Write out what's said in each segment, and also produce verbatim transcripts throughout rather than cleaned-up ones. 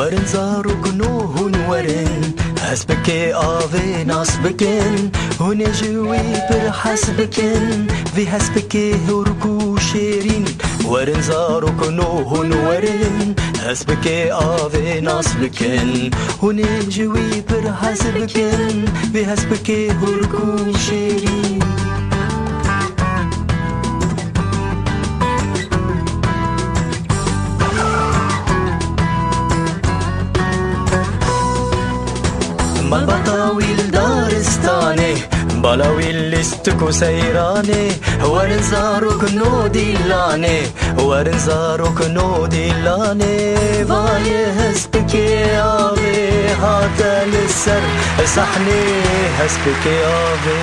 Werin zarokno hûn werin, hespikê avê nas bikin, hûn ê ji wî pir hez bikin, vî hespikê hûrk û şêrîn. Werin zarokno hûn werin, hespikê avê nas bikin, hûn ê ji wî pir hez bikin, vî hespikê hûrk û şêrîn. Malbata wî li daristanê, bala wî lîstik û seyranê, werin zarok no dîlanê, werin zarok no dîlanê, vayê hespikê avê hate li ser sahnê, hespikê avê.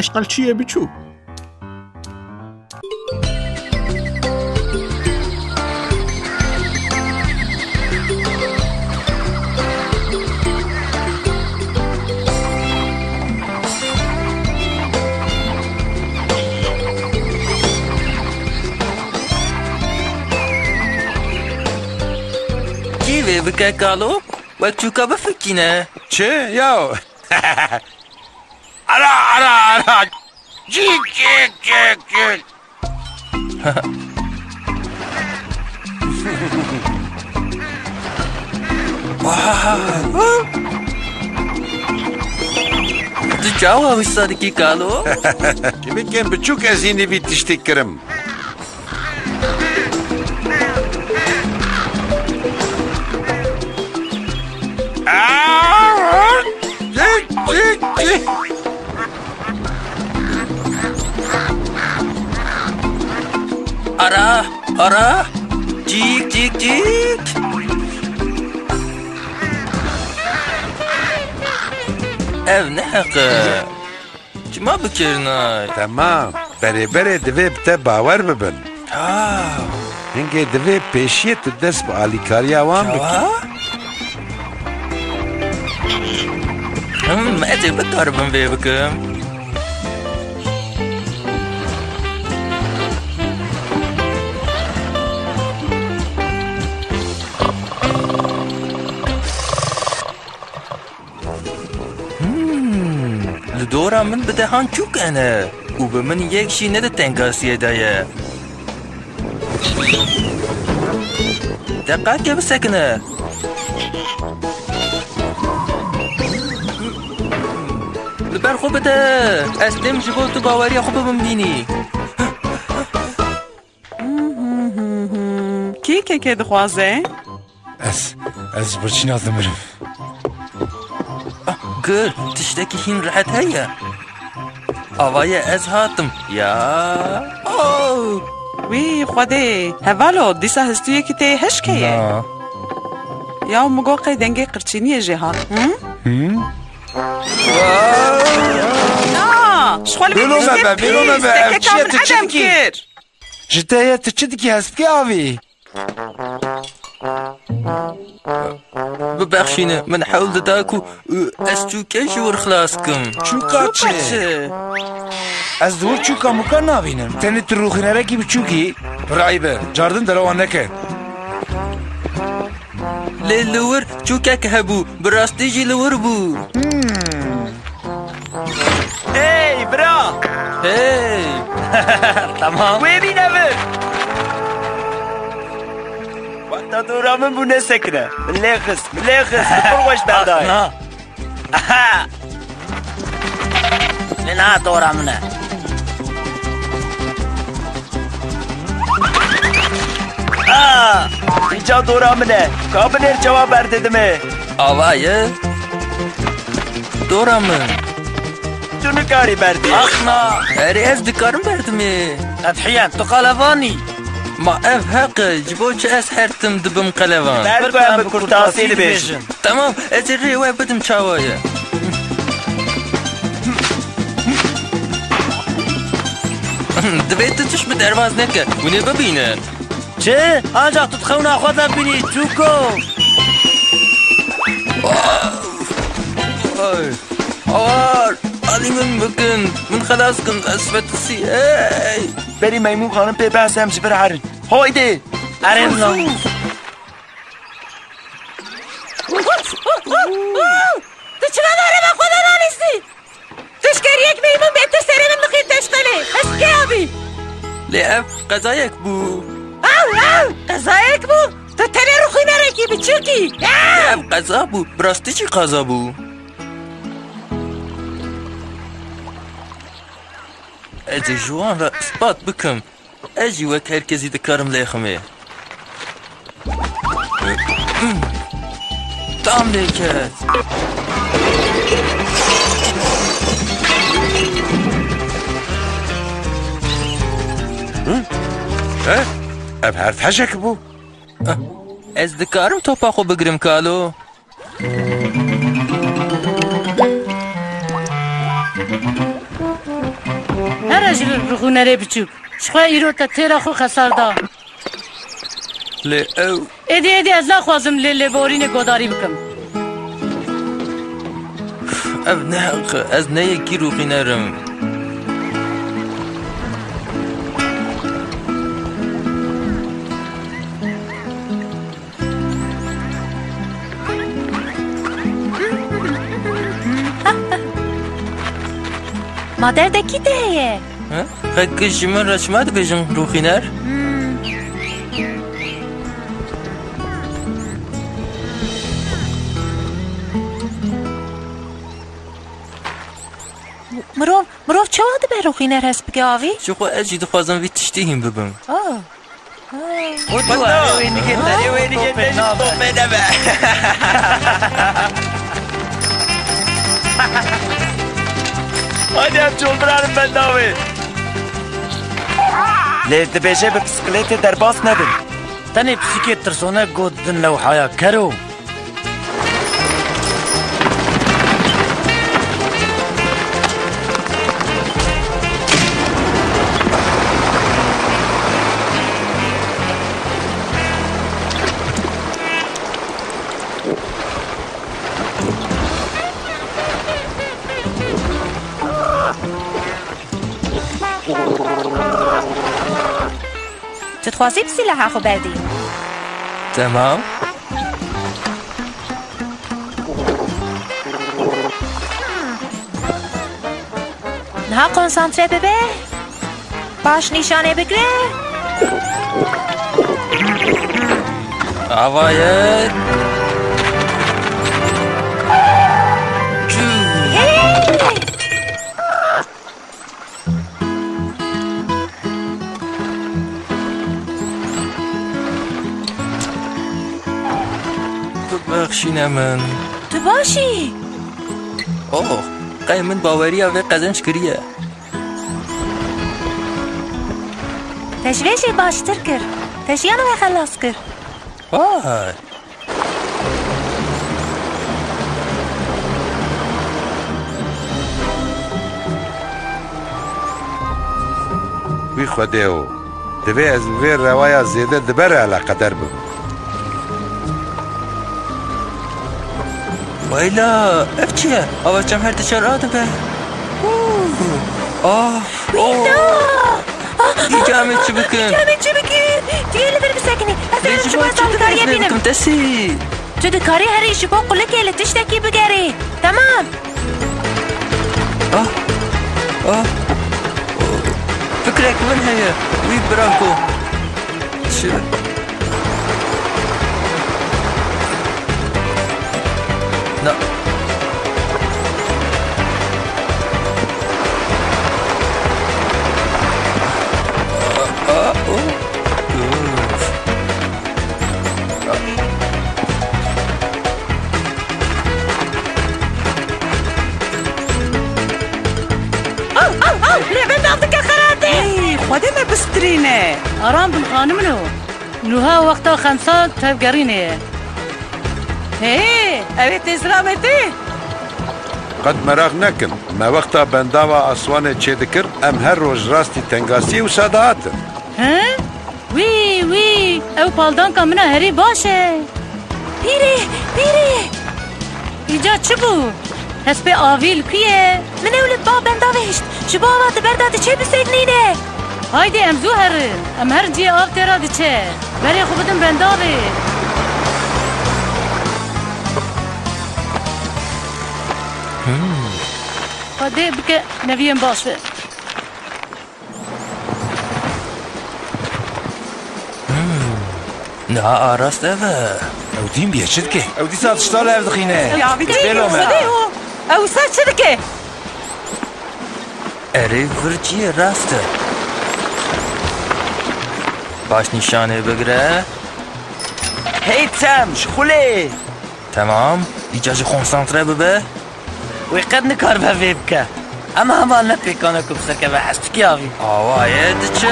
Eşqelçiyê biçûk. Kî vê bike kalo? Wek çûka bifikîne. Çi? Yaw. Ara, ara, ara. Cik, cik, cik, cik. Tu çawa wisa dikî kalo? Çimikên biçûk ez hînî vî tiştî kirim. Ara, ara, cîk, cîk, cîk. Ev ne heq e. Çima bikirina? Temam. Berê berê divê bi te bawer bibin. Ha. Hingê divê pêşiyê tu dest bi alîkariya wan bikî. Çawa? Hmm, ez ê bikaribim vê bikim. Hmm, li dora min bi dehan çûk hene û bi min yek jî ne di tengasiyê de ye. Deqakê bisekine. Li ber xwe bide. Ez têm ji bo tu baweriya xwe bibim bînî. Kî kekê dixwaze? Ez, ez ji birçîna dimirim. Ah, gir, tiştekî hîn rehet heye. Avaye ez hatim. Ya. Oh! Wî Xwedê, hevalo, dîsa hestûyekî tê hişkeye. Na. Ya min got qey dengê qirçîniyê jê hat. Hı? Hı? Na, ji xwe li Bêlo me be, bêlo me be, ev çi ye, tu çi dikî? Kir. Ji te ye, tu çi dikî hespikê avî? Bibexşîne, min hewl dida ku, û, ez çûkê ji wir xilas kim. Çûka çi? Çûka çi? Ez di wir çûka muka nabînim. Tenê tu rûxînerekî biçûkî. Pir eyb e, cardin derewan neke. Lê li wir çûkek hebû, bi rastî jî li wir bû. Hmm. Hey, bira! Hey! Tamam. Wê bîne vir! Wexta dora min bû nesekine. Min lê xist, min lê xist, min pir xweş berdayê. Na. Aha! Lê niha dora min e. Ah! Îca dora min e. Ka binêr çawa berdidimê. Ava ye. Dora min. Tu nikarî berdî. Axna. Erê, ez dikarim berdimê. Qedhiyen, tu qelevan î. Ma ev heq e, ji bo çi ez her tim dibim qelevan? Ber ku em bi kurtasî dibêjin. Temam, ez ê rê we bidim çawa ye. Divê tu tişt bi derbaz neke, hûn ê bibînin. Çi? Ancak tu di xewna xwe de bînî, çûko. Ay. Awar! Alî min bikin! Min xelas kin, ez fetisî. Hey! Berî Meymûn xanim pê behs em ji vir herin. Haydi! Erê, Zû, zû! Qezayek bû. Ew, ew, qezayek bû? Tu tenê rûxînerekî biçûk î. Ew! Ev qeza bû. Bi rastî jî qeza bû. Ez ê ji wan re spat bikim. Ez jî wek her kesî dikarim lêximê. Tam lê ket. Hı? He? Ev her tiştek bû. Ez dikarim topa xwe bigirim, kalo? Here ji rixûnerê biçûk. Ji xwe îro te têra xwe xesar da. Lê ew... Êdî, êdî ez naxwazim lê lêborînê godarî bikim. Ev ne heq e, ez ne yekî rûxîner im. Ma derdekî te heye? He? Xelk ji min re çima dibêjin rûxîner? Hmm. Mirov, mirov çawa dibe rûxîner hest bike avî? Ji xwe ez jî dixwazim vî tiştî hîn bibim. Ah. Û tu erê wê nigê te, erê wê nigê te ji topê nebe. Hadi em çolbiranin bendavê. Lê dibêje bi bisiklêtê derbas nebin. Tenê pisîkê tirsonek got din lewhaya kero. Tu dixwazî bi sîleha xwe berdî? Temam. Niha konsantre bibe. Baş nîşanê bigre. Ava ye. Cû. Hey! Bibexşîne min. Tu baş î? Oh, qey min baweriya vê qezenc kiriye. Te ji vê jî baştir kir. Te jiyana me xelas kir. Vay. Wî Xwedê o, divê ez li vê rewaya zêde di ber re eleqeder bibim. Weyla, ev çi ye? Ava çem her diçar a dibe. Hû! Ah! Oh! Îca em ê çi bikin? Îca em ê çi bikin? Tu yê li vir bisekinî. Ez ê herim ji bo ez alîkariyê bînim. Tesî. Tu dikarî herî ji bo qulikê li tiştekî bigerî. Temam. Ah. Ah. Fikrek min heye. Wî bira ku. Çi? Na. Ah, ah, oh. Uf. Aw, aw, aw, lê bendav dike xeratê. Ey, Xwedê me bistirîne. Aram bin xanimino. Nuha wexta xemsa tevgerînê ye. Hê, ew ê têsra me tê. Qet meraq nekin. Me wexta bendava aswanê çêdikir, em her roj rastî tengasiyê wisa dihatin. He? Wî, wî, ew paldanka min a herî baş e. Pîrê, pîrê! Îca çi bû? Hespê avî li ku ye? Min ew li ba bendavê hişt. Ji bo ava di ber de diçe bisekinîne. Haydê em zû herin. Em herin cihê av tê re diçe. Berê xwe bidin bendavê. Hmm. Xwedê bike neviyên baş be. Ya, a rast ev e. Ew dîn bîye, çi dike? Ew dîsa tişta li hev dixîne. Ya, vî Bêlo me. Xwedê o. Ew ser çi dike? Erê, vir çi ye, rast e. Baş nîşanê bigire. Hey Tem, ji xulê. Temam. Îca jî konsantre bibe. Wê qet nikaribe vê bike. Em heval ne pêkan e ku bisekeve, ez tikî avî. Awa ye diçe.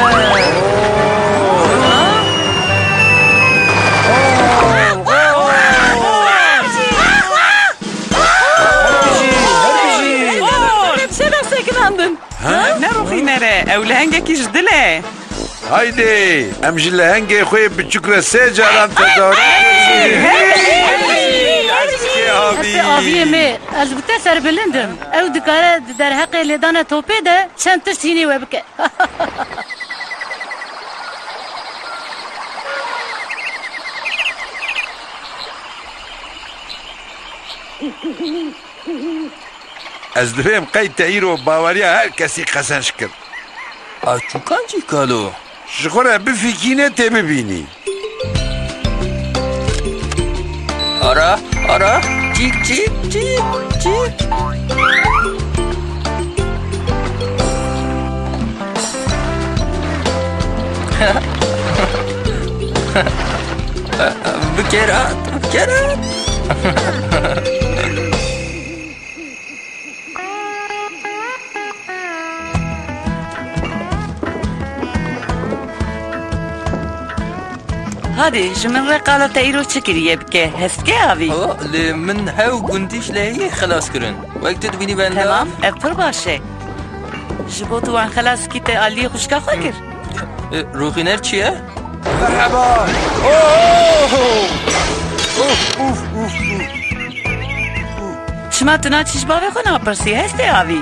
Çi sekinandin? Ha? Ne rûxî nere, ew lehengekî ji dil e. Haydi, em ji lehengê xwe yê biçûk re sê caran tezahûr bikin. Hepsi aviyê me, ez bi te serbilind im. Ew dikare di derheqê lêdana topê de çend tişt hînî we bike. Ez divêm qey te îro baweriya her kesî qezenc kir. A çûkan jî kalo. Ji xwe re bifikîne tê bibînî. Ara, ara, çîk, çîk, çîk, çîk. Bikerat, bikerat. Hadê, ji min re qala te îro çi kiriye bike, hestke avî? Hala lê min hew gundî ji lehiyê xilas kirin. Wek tu dibînî benda. Temam, ev pir baş e. Ji bo tu wan xelas kî te aliyê xwişka xwe kir? E, rûxîner çi ye? Merheba. Oh! Uf, uf, uf, uf. Çima tu naçî ji bavê xwe napirsî, hestê avî?